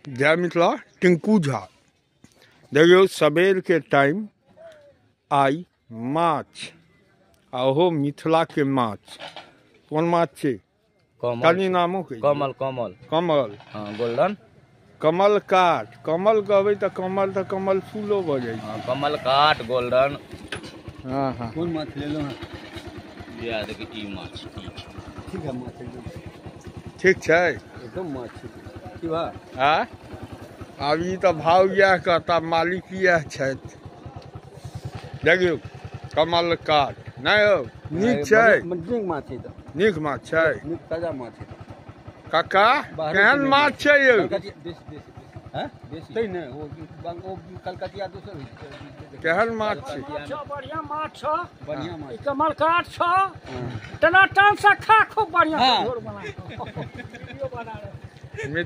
जय मिथिला। टिंकू झा। देखियौ सबेर के टाइम आई माछ, आ ओहो मिथिला के माछ। कोन माछ छै? कनी नामो कहि। कमल। कमल। कमल। हाँ, गोल्डन। कमल काट। कमल कहबै तऽ कमल, तऽ कमल फूलो भऽ जाइ छै। हाँ, कमल काट गोल्डन। हाँ हाँ। कोन माछ लेलहुँ हँ? इएह देखी, ई माछ ई। ठीक है माछ एकदम। ठीक छै। एकदम माछ ठीक है। की बा? आ आब ई तऽ भाव इएह कहता, मालिक इएह छथि। देखियौ कमल काट नहि हौ, नीक छै। नीक माछ है तऽ। नीक माछ छै। नीक ताजा माछ है। काका, केहन माछ छै यौ? देसी देसी। हैं, देसी तै ने, ओ कलकतिया दोसर होइ छै। केहन माछ छै? बढ़िया माछ छौ। बढ़िया माछ। ई कमल काट छौ, टनाटन से खा, खूब बढ़िया। झोर बना, वीडियो बना रहे।